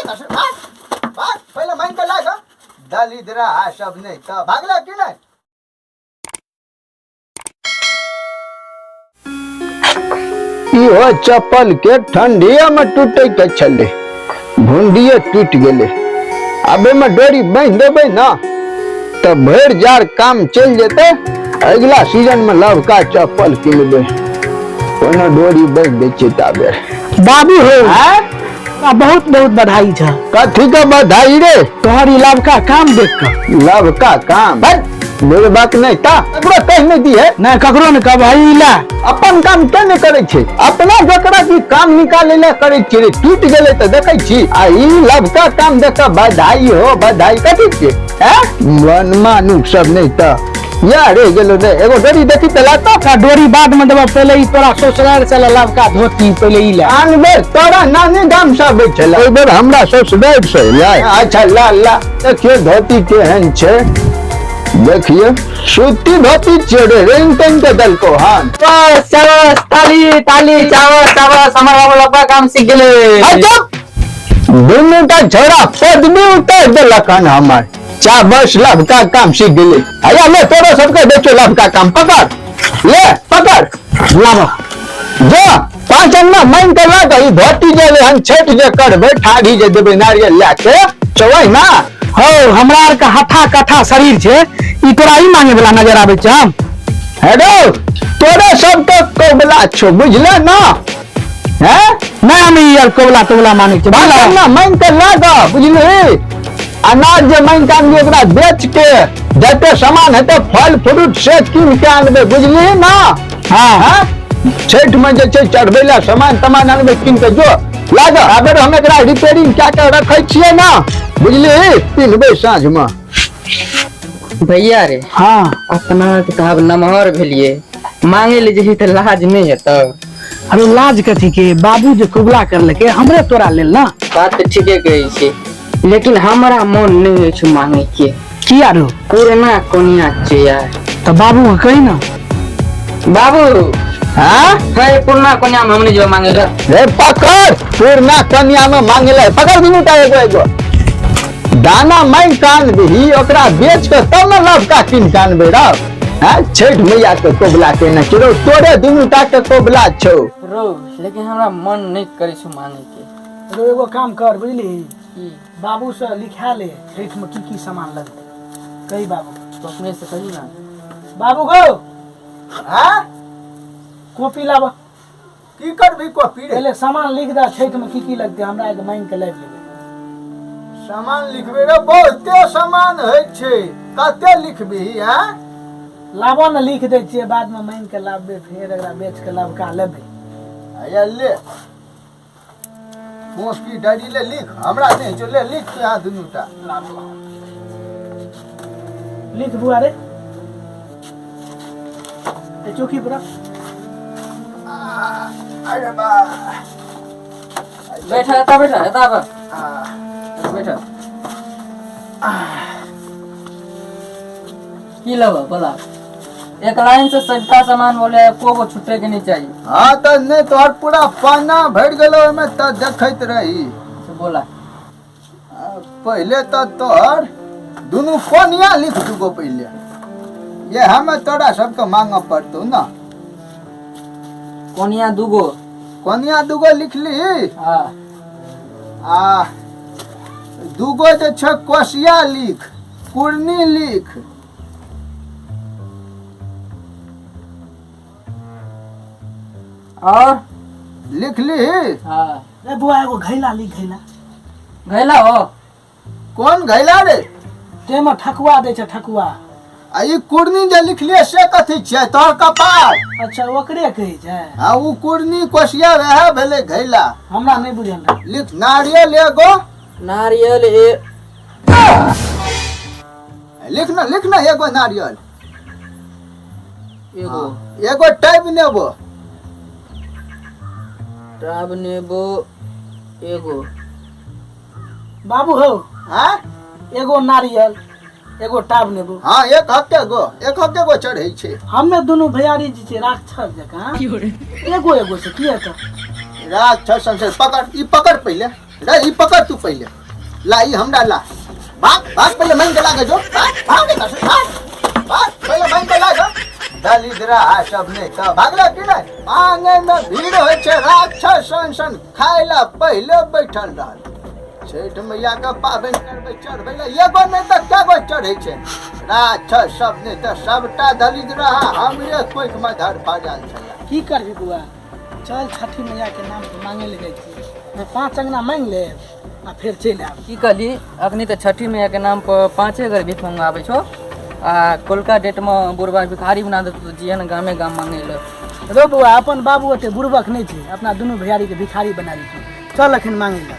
एतऽ से भाग भाग पहिले मानि के लाग दलिदरा सब नहि तऽ भागला कि नहि। इहो चप्पल के ठंडिया में टूटे के छले, भुंडिये टूट गेले। अब एमे डोरी बांधि देबै ना तऽ भरि जार काम चलि जेतै। अगिला सीजन में लवका चप्पल किनबै, कोनो डोरी बांधि दै छियै ताबे। बाबू हो, आँय? आ बहुत बहुत बधाई छ। कथी के बधाई रे? तोहर ई लवका काम देख के। लवका काम? बस मेरे नहीं ता ककरो कहि नहीं दी है। नहीं ककरो नहीं कह भाई, ला अपन काम के नहीं करे छे, अपना जकरा की काम निकाले ला करे छे रे, टूट गेले त देखै छी आ ई लवका काम देख के बधाई हो बधाई कथी के हैं मन मानुक सब नहीं त या रे गेलो रे। एगो डोरी देखी त लाता का डोरी बाद में देबा, पहले ई तोरा ससुराल से लवका धोती पहले ई ला। आन बेर तोरा नानी गाम से आबै छला, ओइ बेर हमरा ससुराल से ला। अच्छा ला ला देखियो धोती केहन छै, देखियो सूती धोती छियै रे, रंग तंग के देलको हन। बस चलो ताली ताली चावल चावल, हमर बाबू लब्बा काम सीख गेले। अच्छा दुनू टा छोरा पदवी उतार देलक हन हमर। चा बस लभका काम सीख गेले। हैया ले तोरो सबके देखियो लभका काम, पकड़ ले पकड़ लाबो जो 5 अन्ना मांगि के लऽ के ई धोती जे ले हन छठि जे करबै ठाढ़ी जे देबै नारियल लए के चौबै ना। हौ हमरा आर के हठा कठा शरीर छै, ई तोरा ई मांगे वाला नजर आबै छै हम। हेलो तोरे सबके कबला छौ बुझले ना? हैं नहीं हम ई यार कबला तबला माने छै। पाँच अन्ना मांगि के लऽ के बुझली, अनाज जे मांगि के आनबी ओकरा बेच के जते सामान हेतै फल फ्रूट से कीन के आनबै बुझली ना? हाँ। हाँ? छठि में जे छै चढ़बै ला सामान तमान आनबै कीन के जो लाग। आबेर हम एकरा रिपेयरिंग कए के रखै छियै ना बुझली, पिन्हबै साँझ में। भैया रे। हाँ। अपना के तऽ आब नमहर भेलिए, मांगे ले जेही तऽ लाज नहीं हेतौ। अरे लाज कथी के, बाबू जे कबुला करलके हमरे तोरा लेल ना। बात तऽ ठीके कहै छी, लेकिन हमरा मन नहीं होइ छै मांगे के। किया रो? पुरना कोनिया छै यार। तऽ बाबू के कही ना। बाबू। हाँ? हे पुरना कोनिया में हमने जो मांगे ला। रे पकड़ पुरना कोनिया में मांगे ला, पकड़ दुनू टा एगो एगो दाना मांग कान दही, ओकरा बेच के तब न लवका कीन के आनबै रौ। हाँ छठि मैया के कोबला के न चिरो तोरे दुनू टा के कोबला छौ रो, लेकिन हमरा मन नहीं करे छौ मांगे के। रो एगो काम कर बुझली, की? बाबू से लिखा ले छठि में की की सामान लगतै, कही बाबू। तो अपने से कही ना। बाबू गो। हाँ? कॉपी लाबा। की करबी कॉपी रे? पहले सामान लिख दे छठि में की की लगतै, हमरा एगो मांगि के लाबि लेबै। सामान लिखबे रे, बहुते सामान होइ छै, कते लिखबी? हैं लाबो ने लिख दै छियै, बाद में मांगि के लाबबै, फेर एकरा बेच के लबका लेबै। हैया ले कॉपी डायरी ले लिख, हमरा नहि छौ, ले लिख तू यहाँ दुनू टा। लिख बुआ रे, ए चौकी पर। अरे बा बैठा एता, बैठा एता पर बैठा। की लेबो बोला, एक लाइन से सबटा सामान बोले, एको गो छुटे के नहीं चाहिए। हाँ तो नहीं तोहर पूरा पाना भरि गेलो ओहिमे तऽ देखैत रही। से बोला। पहले तो तोहर दुनू कोनिया लिख दूगो पहले, ये हमें तोरा सबके मांगे पड़तो ना। कोनिया दूगो? कोनिया दूगो लिख ली। हाँ। आ दूगो जे छै कोसिया लिख, कुर्नी लिख। और लिख ली? हाँ। रे बुआ एगो घैला लिख, घैला। घैला हो? कौन घैला रे? तेमे ठकुआ दै छै, ठकुआ। आ ई कुर्नी जे लिखलियै से कथी छियै? तोहर कपार। अच्छा ओकरे कहै छै। हाँ उ कुर्नी कोसिया वएह भेलै घैला। हमरा नहीं बुझल रहे। लिख नारियल एगो। नारियल ए लिख ना, लिख ना एगो नारियल। एगो। हाँ, एगो टैब नेबो। टैब नेबो एगो। बाबू हो। हाँ? एगो नारियल एगो टाब नेबो। हाँ एक हफ्ते गो, एक हफ्ते गो चढ़ै छै। हमे दुनू भैयारी जी छै राक्षस जकाँ, एगो एगो से की हेतौ? राक्षस संसे पकड़, ई पकड़ पहिले। रे ई पकड़ तू पहिले ला ई हमरा ला भाग भाग पहिले मांगि के लागे जो भाग भाग रे भाग भाग पहिले मांगि के लागे दलिद्रा सब नहि तऽ भागला कि नहि मांगे में भीड़ होइ छै राक्षस सन सन खाय ला पहिले बैठल रहल छठि मैया के पाबनि करबै चढ़बै ला एगो नहि तऽ कए गो चढ़ै छै राक्षस सब नहि तऽ सबटा दलिद्रा हमरे कोखि मे धर फड़ल छलै की करबी बौआ चल छठी मैया के नाम पर मांगे ले जाइ छी पाँच अंगना मांगि लेब आ फेर चलि आयब। की कहली अखनी तऽ छठी मैया के नाम पर पाँचे घर भीख मंगा आबै छौ आ कोलका डेट मे बुढ़बा भिखारी बना देतौ तऽ जियन गामे गाम मांगे ले। रो बौआ अपन बाबू ओते बुड़बक नहि छै, अपना दुनू भैयारी के भिखारी बना देतौ। चल अखन मांगे ले।